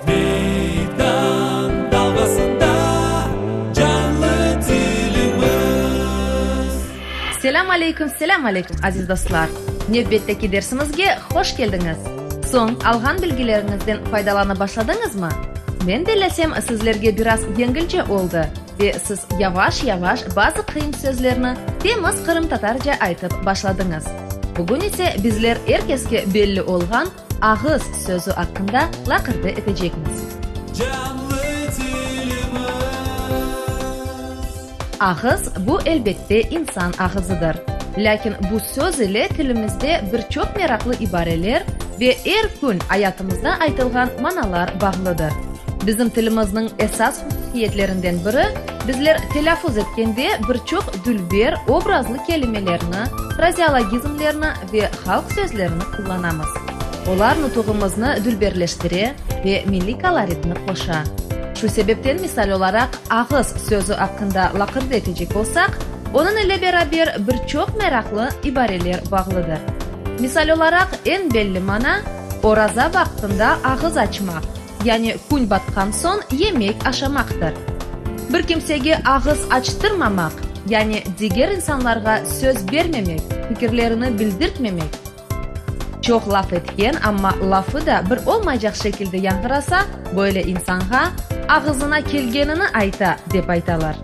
Meydan dalğasında canlı tilimiz. Selâm aleyküm, selâm aleyküm, aziz dostlar! Nevbetteki dersimizge hoş keldiñiz! Soñ, alğan bilgileriñizden faydalanıp başladıñızmı? Men bellesem, sizlerge biraz yengilce oldı ve siz yavaş-yavaş bazı qıyın sözlerni temiz qırımtatarca aytıp başladıñız. Bugün ise bizler er keske belli olğan Ağız sözü aqqında laqırdı etecekmiz. Canlı tilimiz. Ağız, bu, elbette, insan ağızıdır. Lâkin bu söz ile tilimizde bir çoq meraqlı ibareler ve er kün ayatımızda aytılğan manalar bağlıdır. Bizim tilimizniñ esas hususiyetlerinden biri, bizler telâffuz etkende bir çoq dülber, obrazlı kelimelerni, frazeologizmlerni ve halq sözlerini qullanamız. Olar nutuğımıznı dülberleştire ve milliy koloritni qoşa. Şu sebepten, misal olaraq, ağız sözü aqqında laqırdı etecek olsaq, onıñ ile beraber bir çoq meraqlı ibareler bağlıdır. Misal olaraq, eñ belli mana, oraza vaqtında ağız açmaq, yani kün batqan soñ yemek aşamaqtır. Bir kimsege ağız açtırmamaq, yani diger insanlarğa söz bermemek, fikirlerini bildirtmemek. Çoq laf etken, amma lafı da bir olmaycaq şekilde yañğırasa, böyle insanğa, ağızına kelgenini ayta, dep aytalar.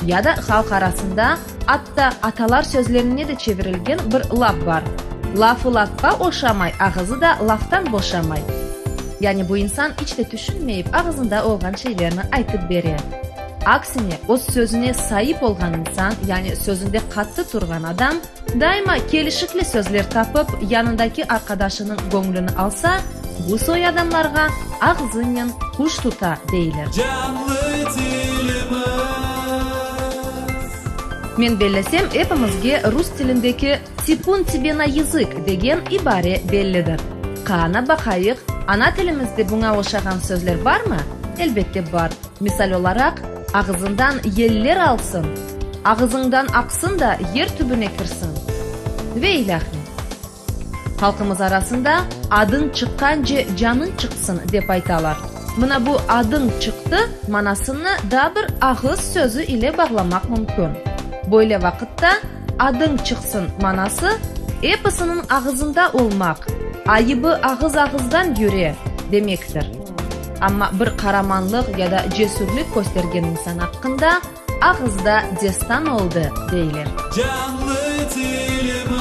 Ya da halq arasında, atta atalar sözlerine de çevirilgen bir laf bar, Lafı lafqa oşamay, ağızı da laftan boşamay. Yani bu insan iç de tüşünmeyip ağızında olğan şeylerni aytıp bere. Aksine, öz sözüne saip olğan insan, yani sözünde qattı turğan adam, daima kelişikli sözler tapıp, yanındaki arqadaşınıñ göñlüni alsa, bu soy adamlarğa ağzınen quş tuta, deyler. Canlı tilimiz. Men bellesem, epimizge rus tilindeki Tipun tebe na yazık degen ibare bellidir. Qana, baqayıq, ana tilimizde buña oşağan sözler barmı? Elbette bar. Misal olaraq, Ağızından yeller alsın, Ağızıñdan aqsın da yer tübüne kirsin ve ilâhre. Halqımız arasında Adıñ çıqqance canıñ çıqsın dep aytalar. Mına bu adıñ çıqtı manasını daa bir ağız sözü ile bağlamaq mümkün. Böyle vaqıtta adıñ çıqsın manası episiniñ ağızında olmaq, ayıbı ağız-ağızdan yüre demektir. Amma bir qaramanlıq ya da cesürlik köstergen insan aqqında Ağızda destan oldı, deyler. Canlı tilimiz.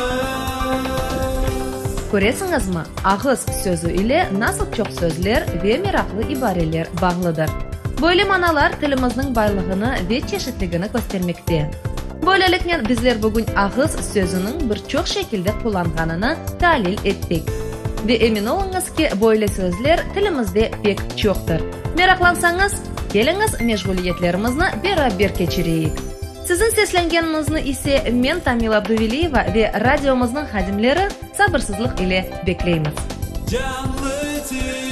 Köresiñizmi, ağız sözü ile nasıl çoq sözler ve meraqlı ibareler bağlıdır. Böyle manalar tilimizniñ baylığını ve çeşitligini köstermekte. Böyleliknen, bizler bugün ağız sözüniñ bir çoq şekilde qullanğanını talil ettik. Ve emin oluñız ki, böyle sözler tilimizde pek çoqtır. Meraqlansañız, Keliñiz, meşğuliyetlerimizni beraber keçireyik. Siziñ seslengeniñizni ise men, Tamila Abduveliyeva ve radiomıznıñ hadimleri sabırsızlıq ile bekleymiz. Canlı tilimiz.